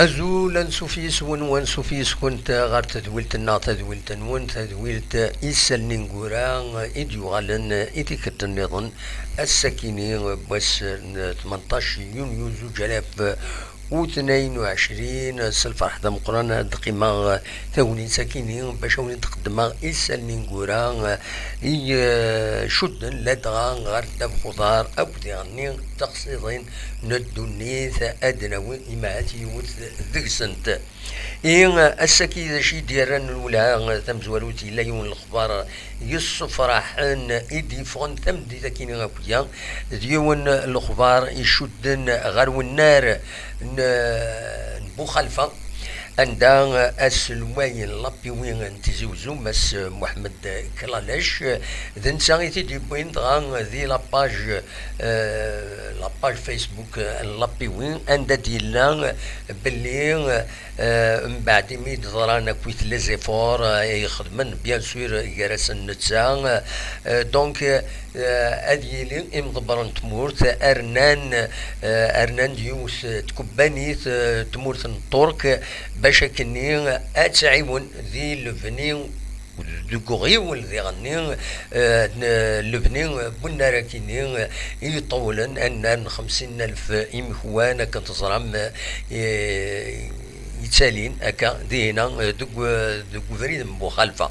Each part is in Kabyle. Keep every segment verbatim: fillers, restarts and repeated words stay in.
Azul, ansuf yes-wen, wansuf yes-kent ɣer tedwilt-nneɣ, tadwilt-nwen, tadwilt Isallen Ineggura i d-yuɣalen i tikkelt-nniḍen. Ass-akini n wass n tmenṭac yunyu zuǧ alaf u tnayen u ɛecrin, s lferḥ d ameqqran ad d-qqimeɣ tagnit-akini bac ad wen-d-qeddmeɣ Isallen Ineggura i, eh, icudden ladɣa ɣer ddabex uḍar akked iɣenni d teqsiḍin n ddunit, ad d-nawi imahat yiwet deg-sent. I ass-agi d acu i d-yerran lwelha tamezwarut, yella yiwen n lexbar yessefraḥen i d-yeffɣen tameddit-akini akk-ya, d yiwen n lexbar icudden ɣer wennar n, n Buxalfa, anda aselway n l'A P W n Tizi Uzzu, Mass Mohamed Klalec, d netta i t-id-yewwin dɣa di la page, eh, la page Facebook n l'A P W, anda d-yella belli, eh, mbeɛd imi d-ḍran akkit les efforts, eh, i xedmen, bien sûr, gar-asen netta, eh, donc, eh, ad yili imḍebber n tmurt, rnan, eh, rnan-d yiwet tkebbanit, eh, tmurt n Ṭṭurk, bac akkenni ad tɛiwen di lebni, deg uɣiwel diɣenni, eh, n lebni n wennar akini, eh, i iṭewlen annar n xemsin alef imekwan, akken teẓram, eh, yettalin akka dihina, eh, deg, deg ubrid n Buxalfa.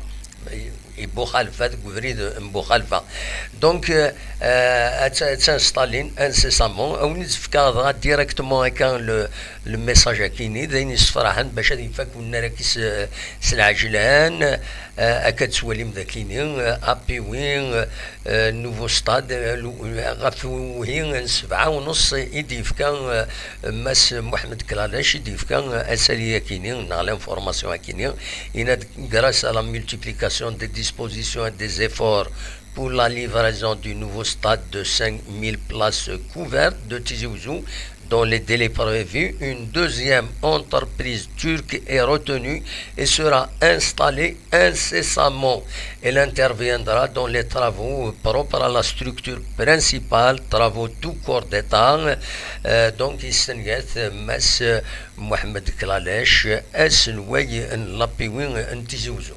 I Buxalfa, deg ubrid n Buxalfa. Donc, euh, euh, ad, ad t'instalin incessamment. A wen-d-fkeɣ dɣa directement akka le, le message akini, d ayen yessefraḥen bac ad ifak wennar akis s, s lɛejlan, euh, akka d-tettwalim d akini, euh, A P W, euh, euh, nouveau stade, euh, lu-, ɣef wihi n sebɛa u nus i d-yefka, euh, Mass Mohamed Klalec, i d-yefka, euh, asali akini, neɣ l'information akini, yenna-d: grâce à la multiplication des dispositions et des efforts pour la livraison du nouveau stade de cinq mille places couvertes de Tizi Ouzou, dans les délais prévus, une deuxième entreprise turque est retenue et sera installée incessamment. Elle interviendra dans les travaux propres à la structure principale, travaux tout corps d'État. Euh, donc, yessengat Mass Mohamed Klalec, aselway n l'A P W n Tizi Ouzou.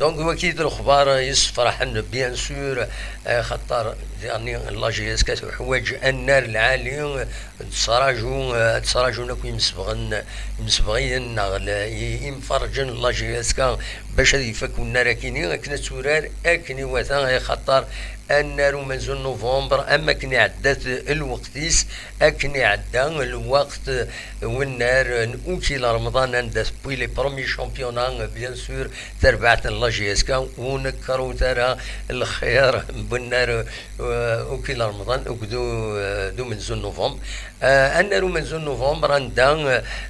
Donc, wagi d lexbar yessefraḥen, bien sûr, eh, xaṭer diɣenni la J S K tuḥwaǧ annar lɛali, eh, tettraǧu, eh, ttraǧun akk imsebɣen, imsebɣiyen neɣ l-, i-, imferrǧen n la J S K bac ad ifak unnar akini, akken ad turar akken iwata, eh, xaṭer annar umenzu n novembre, am akken iɛedda-t lweqt-is, akken iɛedda lweqt, eh, wennar n Ukil Remḍan, anda tewwi les premiers championnats, bien sûr, tarbaɛt n la J S K, ur nekkṛut ara lxir n wennar, eh, Ukil Remḍan akked u-, eh, d umenzu n novembre. Eh, annar umenzu n novembre, anda,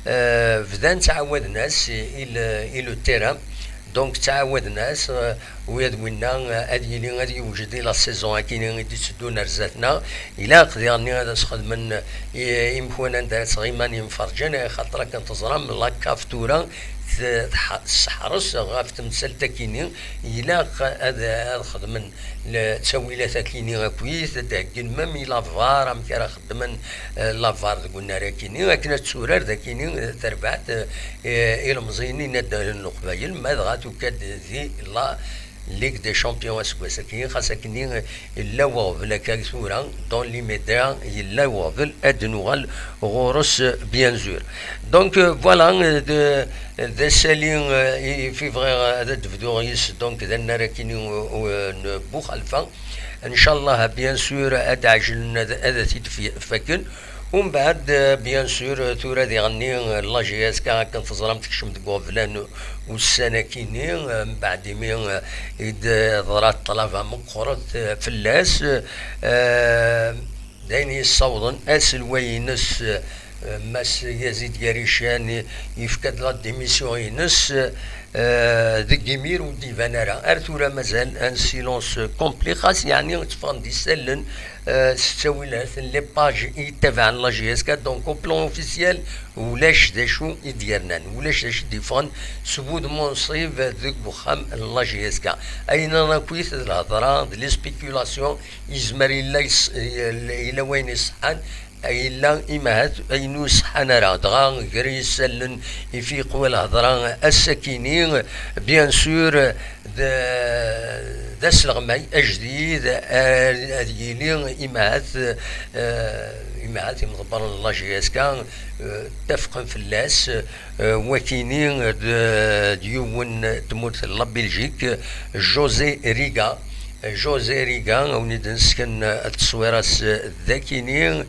eh, bdan ttɛawaden-as i, i le, i le terrain. Donc, ttɛawaden-as, eh, ula d winna, eh, ad yili, ad yewjed i la saison akini i d-itteddun ar zdat-neɣ. Ilaq diɣenni ad as-xedmen, eh, i, imekwan anda ara ttɣiman imferǧen, eh, xaṭer akken teẓram, la CAF tura t-, tḥ-, tesseḥres ɣef temsalt akini. Ilaq ad, ad xedmen le, ttawilat akini akkit, ad d-heggin même i la var, amek ara xeddmen, eh, la var deg unnar akini, akken ad turar d akini, eh, tarbaɛt, eh, ilemẓiyen inadalen n Leqbayel, ma dɣa tuka-d di la Ligue des Champions aseggas-agi, xas akkenni, eh, yella weɣbel akka tura, dans l'immédiat, yella weɣbel ad nuɣal ɣur-s, eh, bien sûr. Donc, eh, voilà, eh, d, d asali, eh, i, i bɣiɣ ad d-bduɣ yis, donc, d annar akini, eh, n Buxalfa. Ncallah, bien sûr, ad ɛejlen ad, ad t-id-faken. Umbeɛd, bien sûr, tura diɣenni, la J S K, akken teẓram, tekcem deg uɣeblan ussan akini, mbeɛd imi, eh, i d-teḍra ṭṭlaba meqqret, eh, fell-as, eh, d ayen yessawḍen aselway-ines, eh, Mass Yazid Garican, yefka-d la démission-ines, eh, deg imir ur d-iban ara. Ar tura mazal un silence complet, xas yeɛni tteffɣen-d isallen, eh, s ttawilat, les pages i yettabaɛen la J S K, donc au plan officiel, ulac d acu i d-yernan, ulac d acu i d-yeffɣen s bu d munṣib deg uxxam n la J S K. Ayen akk d lhedra, d les spéculations, yezmer yella yes-, yella wayen iṣeḥḥan, Yella imahat ayen ur iṣeḥḥan ara, dɣa gar yisallen ifiq wa lhedra ass-akini, bien sûr, d, d asleɣmay ajdid, ad, ad yili imahat, eh, imahat imḍebbren n la J S K, eh, ttafqen fell-as, eh, wakini d, d yiwen n tmurt n la Belgique, José Riga. José Riga, a wen-id-nesken tteswira-s d akini.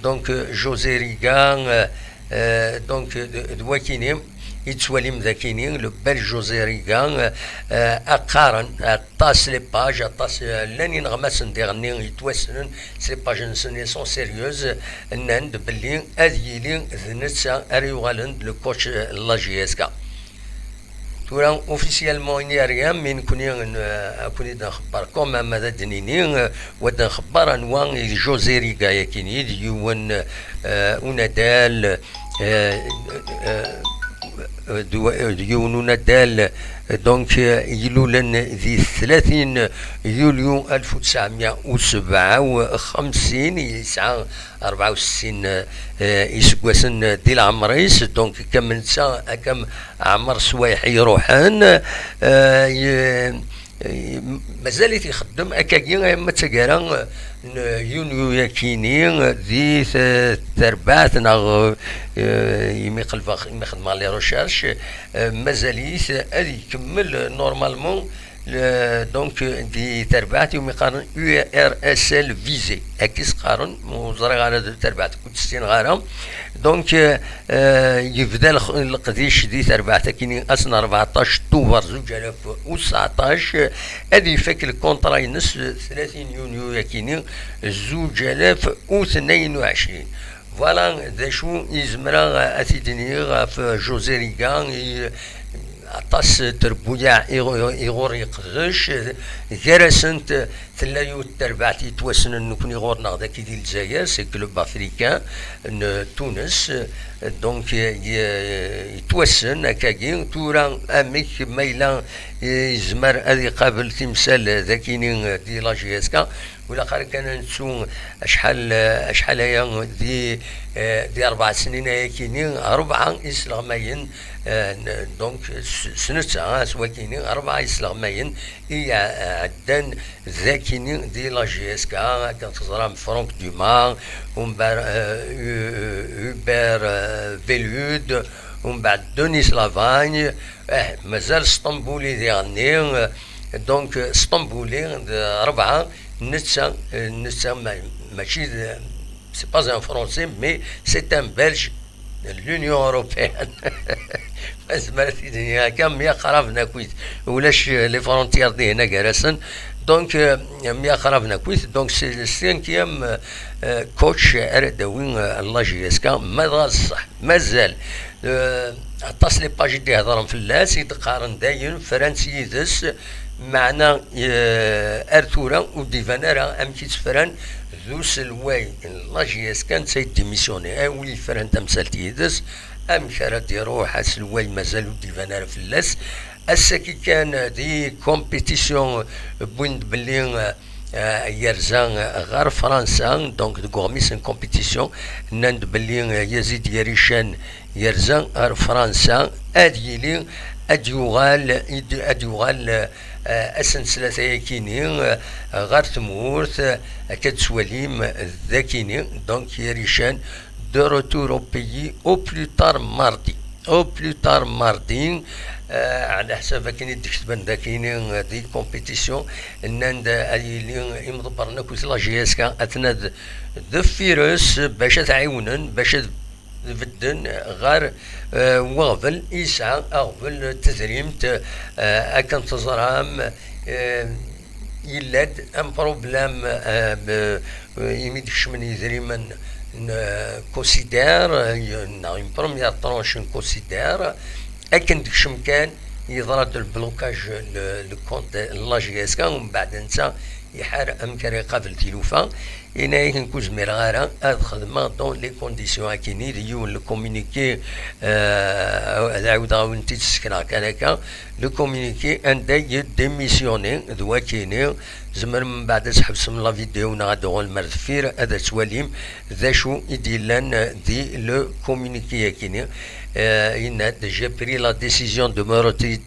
Donc, José Riga, euh, donc, d, d wakini, i tettwalim d akini, le bel José Riga, euh, a qqaren, aṭas les pages, aṭas, euh, llan ineɣmasen diɣenni yettwassnen, ces pages-nsen, elles sont sérieuses, nnan-d belli ad yili d netta ara yuɣalen d le coach, euh, n la J S K. Tura, officiellement, ini ar yam, mi nekni n-, ad ken-id-nxebber quand même, ad d-nini, eh, wa d-nxebber anwa i d José Riga-yakini, d yiwen, eh, unadal, eh, eh, d wa-, d yiwen unadal, donc, eh, ilulen di tlatin yulyu alef u tesɛemya u sebɛa u xemsin, yesɛa rebɛa u settin, eh, iseggasen di leɛmer-is, donc, kam netta, kam Ɛmer Swayeḥ iruḥen, eh, ye-, ye-, mazal-it ixeddem akkagi, arma d taggara n yunyu-yakini, di t-, terbaɛt, neɣ, eh, imi qelbeɣ, imi xedmeɣ les recherches, eh, mazal-it ad ikemmel normalement, le, donc, di terbaɛt iwumi qqaren U R S L Visé, akka i s-qqaren, ur ẓriɣ ara d terbaɛt, ur tt-ssineɣ ara. Donc, euh, yebda lex-, leqdic di terbaɛt akini ass n rbeɛṭac Tubeṛ zuǧ alaf u tseɛṭac, ad ifak lkunṭra-ines tlatin yunyu akini zuǧ alaf u tnayen u ɛecrin. Voilà d acu i zemreɣ ad t-id-iniɣ ɣef José Riga, i, aṭas n trebbuyaɛ i ɣ-, i ɣur yeqdec, gar-asent tella yiwet n terbaɛt yettwassnen nekni ɣur-neɣ dagi di Lezzayer, c'est Club Africain n Tunes, donc, ye-, yettwassen akkagi. Tura amek ma yella yezmer ad iqabel timsal dagini di la J S K, ur ilaq ara kan ad nettu acḥal, acḥal aya di, eh, di rebɛa snin ayakini, rebɛa isleɣmayen, eh, n-, donc, s-, s netta, ah, s wakini, rebɛa isleɣmayen i iɛeddan dakini di la J S K, akken teẓram Franck Dumas, umbeɛd, eh, Hu-, Hubert, eh, Velud, umbeɛd Denis Lavagne, eh, mazal Sṭembuli diɣenni, eh, donc, Sṭembuli d rebɛa, netta, eh, netta ma-, mačči d, c'est pas un Français, mais c'est un Belge de l'Union européenne. Mazmer ad t-id-nini akka, myaqraben akkit. Ulac, euh, les frontières dihin gar-asen. Donc, euh, myaqraben akkit. Donc, c'est le cinquième, euh, coach ara d-tawi, euh, la J S K. Ma dɣa d ṣṣeḥ, mazal, euh, aṭas les pages i d-ihedren fell-as, i d-qqaren dayen, fran s yides, meɛna, euh, ar tura ur d-iban ara amek i tt-fran d uselway n la J S K, netta i d-démissionné. Anwa i yefran tamsalt yid-s? Amek ara d-iruḥ aselway mazal ur d-iban ara fell-as? Ass-agi kan di compétition wwin-d belli, eh, yerza ɣer Fransa, donc deg uɣmis n compétition, nnan-d belli, eh, Yazid Yarican yerza ɣer Fransa, ad yili, ad yuɣal, ad yuɣal, eh, ass n ttlata-yakini, eh, ɣer tmurt, eh, akka d-twalim dakini, donc Yarican de retour au pays au plus tard mardi. Au plus tard mardi, eh, ɛla ḥsab akken i d-ketben dakini, eh, di compétition, nnan-d, eh, ad yili imḍebbren akked la J S K, atna d-, deffir-s, bac ad t-ɛiwnen, bac ad bedden ɣer, eh, weɣbel i yesɛa aɣbel n tedrimt, eh, akken teẓram, eh, yella-d un problème, eh, b-, imi d-kecmen yidrimen n, eh, Considère, eh, neɣ une première tranche n Considère, akken d-kecmen kan, yeḍra-d le blocage, le, le compte n la J S K, umbeɛd netta iḥar amek ara iqabel tilufa. Yenna-yak nekk ur zmireɣ ara ad xedmeɣ dans les conditions akkenni, d yiwen le communiqué, euh, ad ɛiwdeɣ ad wen-t-id-ssekneɣ kan akka, le communiqué anda yedémissionné d wakkenni. Tzemrem mbeɛd ad tḥebsem la vidéo neɣ ad d-tuɣalem ar deffir ad twalim d acu i d-yellan di le communiqué-akkenni. Euh, yenna-d: « J'ai pris la décision de me retirer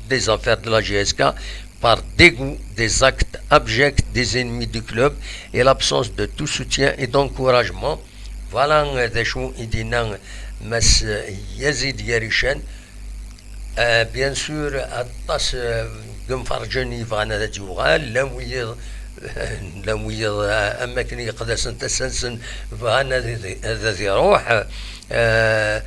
des affaires de la J S K par dégoût des actes abjects des ennemis du club et l'absence de tout soutien et d'encouragement. » Voilà, euh, d acu i d-yenna Mass, euh, Yazid Yarican. Euh, bien sûr, aṭas, euh, n yimferrǧen yebɣan ad d-yuɣal, llan wiyiḍ, llan wiyiḍ, euh, am wakken yeqdasen tasa-nsen, bɣan ad, ad, ad iruḥ. Euh,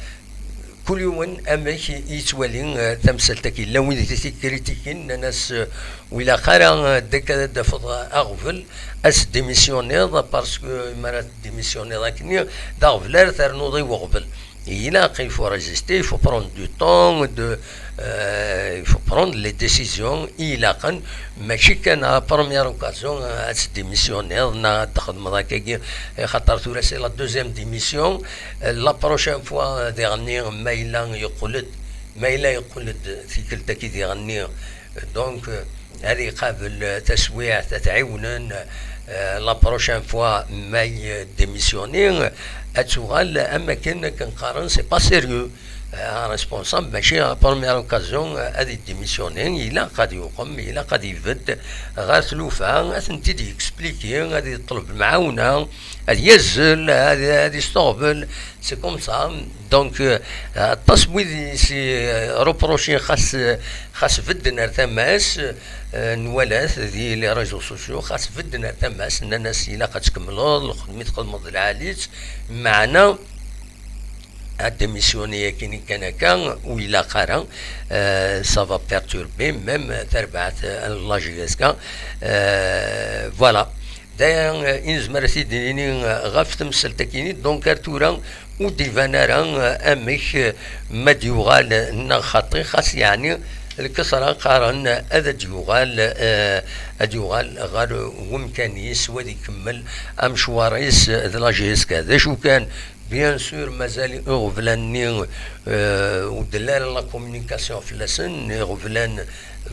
kul yiwen amek i yettwali, euh, tamsalt-agi. Llan wid i t-ikkritikin, nnan-as, euh, ur ilaq ara, euh, deg ad d-tafeḍ aɣbel, ad tdémissionniḍ, parce que mi ara tdémissionniḍ akkenni, d aɣbel ara ternuḍ i uɣbel. Ilaq, il faut résister, il faut prendre du temps, de, euh, il faut prendre les décisions i ilaqen, mačči kan à la première occasion, euh, ad tdémissionniḍ, neɣ ad txedmeḍ akkagi, axaṭer tura c'est la deuxième démission. Euh, la prochaine fois, euh, diɣenni, ma yella yeqqel-d, ma yella yeqqel-d tikkelt-agi diɣenni, euh, donc, euh, ad iqabel, euh, taswiɛt, ad t-ɛiwnen, euh, la prochaine fois, ma yedémissionné, euh, ad tuɣal am akken, akken qqaren, c'est pas sérieux. Euh, un responsable, mačči à la première occasion, euh, ad yedémissionné, ilaq ad yuqem, ilaq ad ibedd ɣer tlufa, ad tent-id-yexpliqi, ad yeṭleb lemɛawna, ad yazzel, ad, ad yestuɣbel. C'est comme ça. Donc, euh, aṭas n wid i s-, euh, reproché xas, euh, xas bedden ar tama-s, euh, nwala-t di les réseaux sociaux, xas bedden ar tama-s, nnan-as ilaq ad tkemmleḍ lxedma i txedmeḍ d lɛali-tt, meɛna ad démissionné akkenni kan akka, ur ilaq ara, euh, ça va perturber même tarbaɛt, euh, n la J S K. Euh, voilà. D aya, euh, i nezmer ad t-id-nini, euh, ɣef temsalt-akkenni. Donc, ar tura ur d-iban ara, euh, amek, euh, ma d-yuɣal, euh, neɣ xaṭi, xas yeɛni lkesra qqaren, euh, ad d-yuɣal, euh, ad yuɣal ɣer wemkan-is, u ad ikemmel amecwar-is, euh, d la J S K. D acu kan, bien sûr, mazal iɣeblan-nni, euh, ur d-telli ara la communication fell-asen, iɣeblan,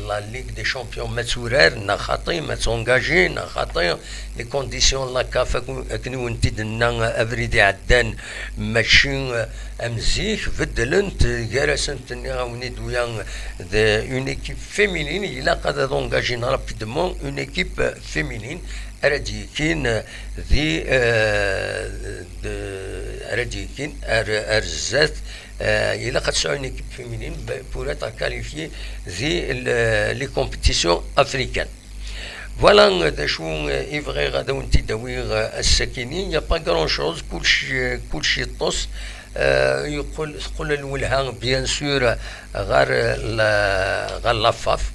la Ligue des Champions ma turar, neɣ xaṭi, ma s'engager, neɣ xaṭi, les conditions n la CAF, ak-, akken i wen-t-id-nenna abrid iɛeddan, mačči, euh, am zik, beddlent, gar-asent, nniɣ-awen-id uya, d une équipe féminine, ilaq ad, ad engager rapidement une équipe, euh, féminine, ara d-yekkin, euh, di, euh, de, ara d-yekkin ar, ar zdat, euh, ilaq ad tesɛu une équipe féminine, ben, pour être qualifiée di le, les compétitions africaines. Voilà, euh, d acu, euh, i bɣiɣ ad awen-t-id-awiɣ, euh, ass-akini. Il n'y a pas grand-chose, kullec, euh, kullec yeṭṭes. Euh, yeqqel, teqqel lwelha, bien sûr, ɣer, euh, la, ɣer la FAF.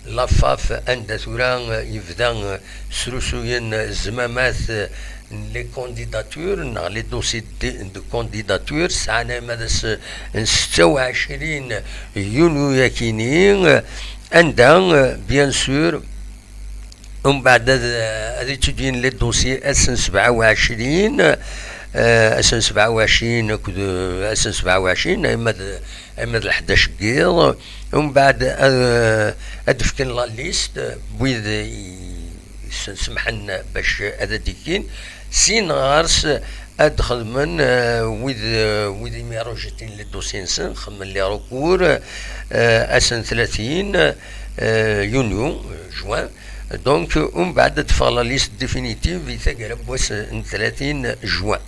La FAF, anda tura, euh, yebda, euh, srusuyen, euh, zmamat, euh, n les candidatures, neɣ les dossiers de, de candidature, sɛan ama d ass n setta u ɛecrin yunyu-akini, euh, anda, euh, bien sûr, umbeɛd ad, ad étudien les dossiers ass n sebɛa u ɛecrin, euh, ass n sebɛa u ɛecrin akked, euh, ass n sebɛa u ɛecrin, ama d, ama d lḥdac n yiḍ, umbeɛd ad, ad d-fken la liste n wid i sen-semḥen bac ad d-ikkin. Sin ɣer-s ad d-xedmen, euh, wid, euh, wid imi rejetin les dossiers-nsen, xedmen les recours, euh, ass n tlatin, euh, yunyu, euh, juin. Donc, umbeɛd ad d-teffeɣ la liste définitive i taggara n wass n tlatin juin.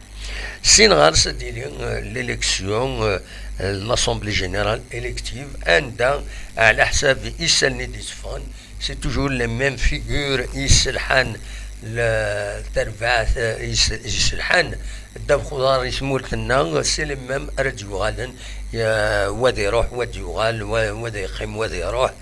Sin ɣer-s ad d-tili, euh, l'élection, euh, l'assemblée générale élective, anda, ɛla ḥsab isallen i d-itteffɣen, c'est toujours les mêmes figures i yesselḥan la, tarbaɛt, euh, i s-, i yesselḥan Ddabex uḍar i tmurt-nneɣ, c'est les mêmes ara d-yuɣalen, ya, wa ad iruḥ, wa ad yuɣal, wa, wa ad yeqqim, wa ad iruḥ.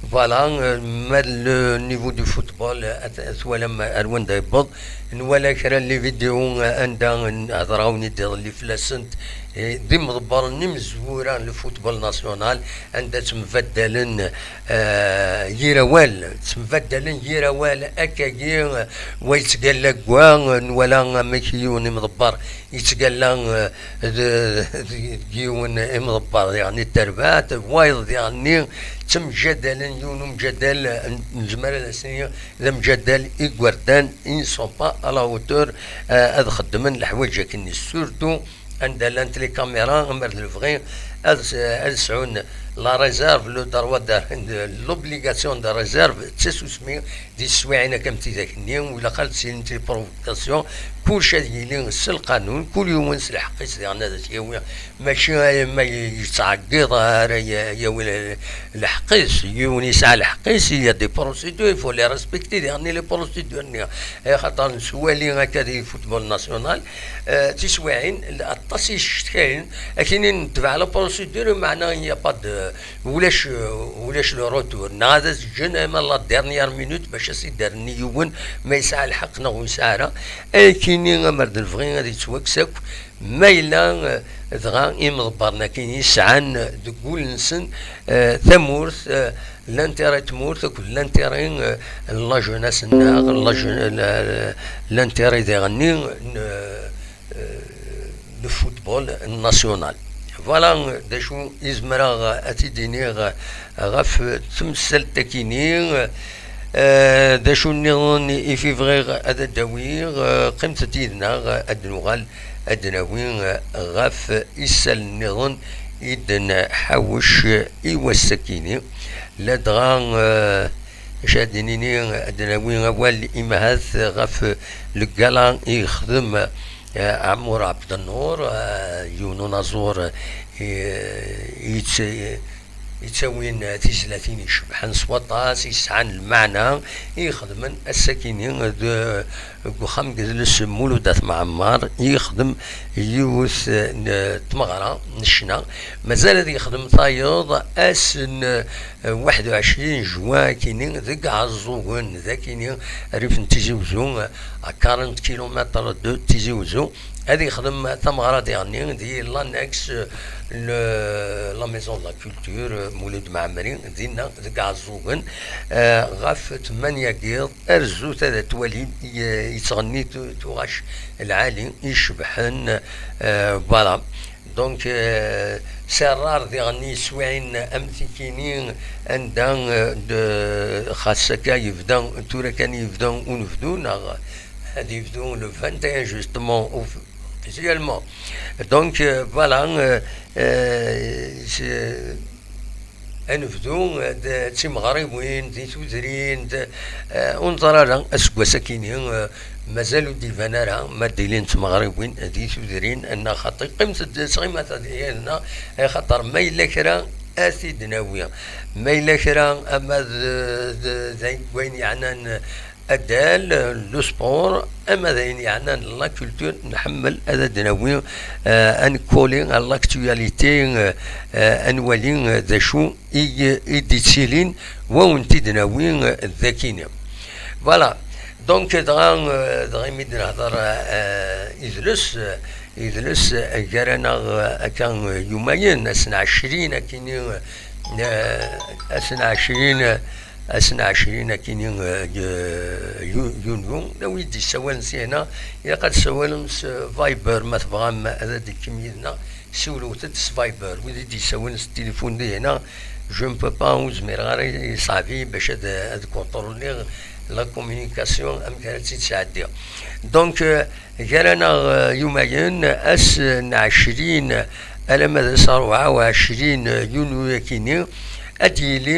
Voilà, euh, ma le niveau du football, euh, at-, twalam ar wanda yewweḍ, nwala kra n les vidéos, euh, anda n-, hedreɣ-awen-id iḍelli fell-asent, eh, d imḍebbren imezwura n le football national, anda ttembaddalen, eh, yir awal, ttembaddalen yir awal, akkagi, eh, wa yettgalla deg wa, eh, nwala amek yiwen imḍebber yettgalla, eh, d, d, deg yiwen imḍebber, diɣen i terbaɛt, wayeḍ diɣenni ttemjadalen yiwen umjadal, eh, nezmer ad as-nini d amjadal igerdan, ils ne sont pas à la hauteur, eh, ad xeddmen leḥwayeǧ akkenni, surtout anda llant les caméras, amer d lebɣi ad, ad sɛun la réserve, le droit de, de, l'obligation de réserve, d tasusmi di teswiɛin akka am tidak-nni, u ilaq ad d-silent les provocations, kullec ad yili s lqanun, kul yiwen s lḥeqq-is diɣen ad as-yawi, mačči ay ma yettɛeggiḍ ara ya-, yawi l-, lḥeqq-is, yiwen yesɛa lḥeqq-is, il y a des procédures, il faut les respecter, diɣen les procédures-nni, axaṭer nettwali akka di football national, eh, tiswiɛin, aṭas i ccetkayen, akini netbeɛ la procédure, meɛna il y a pas de, ulac, ulac le retour. Neɣ ad as-ǧǧen ama la dernière minute bac as-id-rren i yiwen ma yesɛa lḥeqq neɣ ur yesɛi ara. Akini amer d lebɣi ad yettwakkes akk, ma yella, eh, dɣa imḍebbren akini sɛan deg wul-nsen, eh, tamurt, eh, l'intérêt n tmurt akked l'intérêt, eh, n la jeunesse-nneɣ, la je-, la, la, l'intérêt diɣenni n, eh, le football national. Voilà d acu i zemreɣ ad t-id-iniɣ ɣef temsalt-akini. Eh, d acu nniḍen i fi bɣiɣ ad d-awiɣ? Eh, qqimet-d yid-neɣ, ad d-nuɣal ad d-nawi, eh, ɣef isal nniḍen i d-nḥawec i wass-akini. Ladɣa, eh, acu ad d-nini, ad d-nawi awal imahat ɣef le gala i yexdem, eh, Ɛmur Ɛebdennur, eh, yiwen unaẓur, eh, yett-, yettawin tizlatin icebḥen s waṭas, yesɛan lmeɛna, i ixedmen ass-akini d, deg uxxam n yidles Mulud At Mɛemmer, i yexdem yiwet n tmeɣra n ccna. Mazal ad yexdem tayeḍ ass n, eh, waḥed u ɛecrin juin akini deg Ɛeẓẓugen, d akini rrif n Tizi Wezzu, à quarante kilomètres de Tizi Wezzu. Ad yexdem tameɣra diɣenni di l'annexe, le, la maison de la culture, Mulud Mɛemmri, dinna deg Ɛeẓẓugen, eh, ɣef tmanya n yiḍ, arzut ad twalin, i, yettɣenni tu-, tuɣac lɛali icebḥen, eh, voilà. Donc, eh, c'est rare diɣenni swiɛin am tikini anda, eh, de, xas akka yebda, tura kan yebda unebdu, neɣ ad yebdu le vingt et un justement, officiellement. Donc, euh, voilà, euh, euh, c'est, euh, ad nebdu, euh, d timeɣriwin, di tudrin, d, euh, ur neẓri ara aseggas-akini, euh, mazal ur d-iban ara ma d-ilin tmeɣriwin di tudrin, neɣ xaṭi. Qqimet-d, ttɣimat yid-neɣ, axaṭer ma yella kra ad t-id-nawi. Ma yella kra, ama d, d, d ayen, wayen yeɛnan adal, le sport, ama d ayen yeɛnan la culture, nḥemmel ad d-nawi, euh, ad nkoli à l'actualité, euh, euh, ad nwali, euh, d acu i, i d-ittilin, wa wen-t-id-nawi, euh, d akini. Voilà. Donc, dɣa, euh, dɣa imi d-nehder, euh, idles, euh, idles, euh, gar-aneɣ, euh, akka, euh, yumayen, ass n ɛecrin akini, euh, ass n ɛecrin, ass n ɛecrin akini, eh, yu-, yunyu, d wid d-yessawalen syenna, ilaq ad tessawalem s Viber, ma tebɣam ad d-tekkim yid-neɣ, siwlet-d s Viber. Wid i d-yessawalen s tilifun dihin-a, je ne peux pas, ur zmireɣ ara, yeṣɛeb-iyi bac ad, ad contrôliɣ la communication, amek ara tt-id-sɛeddiɣ. Donc, eh, gar-aneɣ, eh, yumayen, ass n ɛecrin alamma d ass ṛebɛa u ɛecrin yunyu akini, Ad d-yili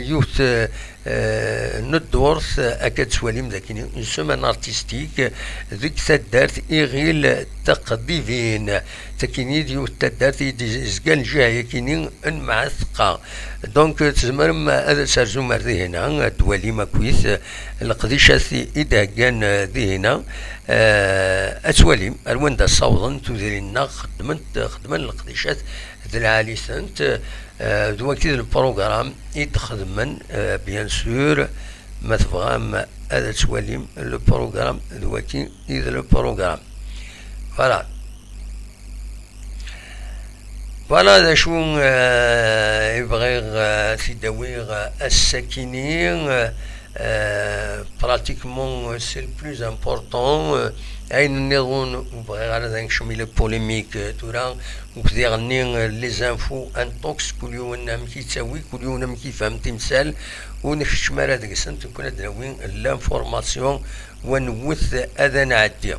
yiwet n ddurt akka d-tettwalim dagi, une semaine artistique deg taddart Iɣil Tiqdibin. Takini d yiwet n taddart i d-izgan lǧiha-yakini n Mɛatqa. Donc tzemrem ad terzum ar dihina, ad d-twalim akkit leqdicat i d-heggan dihina. Ad twalim ar wanda ssawḍen tudrin-nneɣ, xeddment xeddmen leqdicat d lɛali-tent. D wagi d lprogram i d-xedmen, bien sûr. Ma tebɣam ad twalim lprogram, d wagi i d lprogram. Voilà. Voilà d acu i bɣiɣ ad t-id-awiɣ ass-akini. Pratiquement c'est le plus important. Ayen nniḍen ur bɣiɣ ara ad nekcem i la polémique tura. Ur k-diɣ-nni les infos intox, kul yiwen amek yettawi, kul yiwen amek yefhem timsal. Ur nekcem ara deg-sent, nekkni ad d-nawi l'information, wa newwet ad nɛeddi.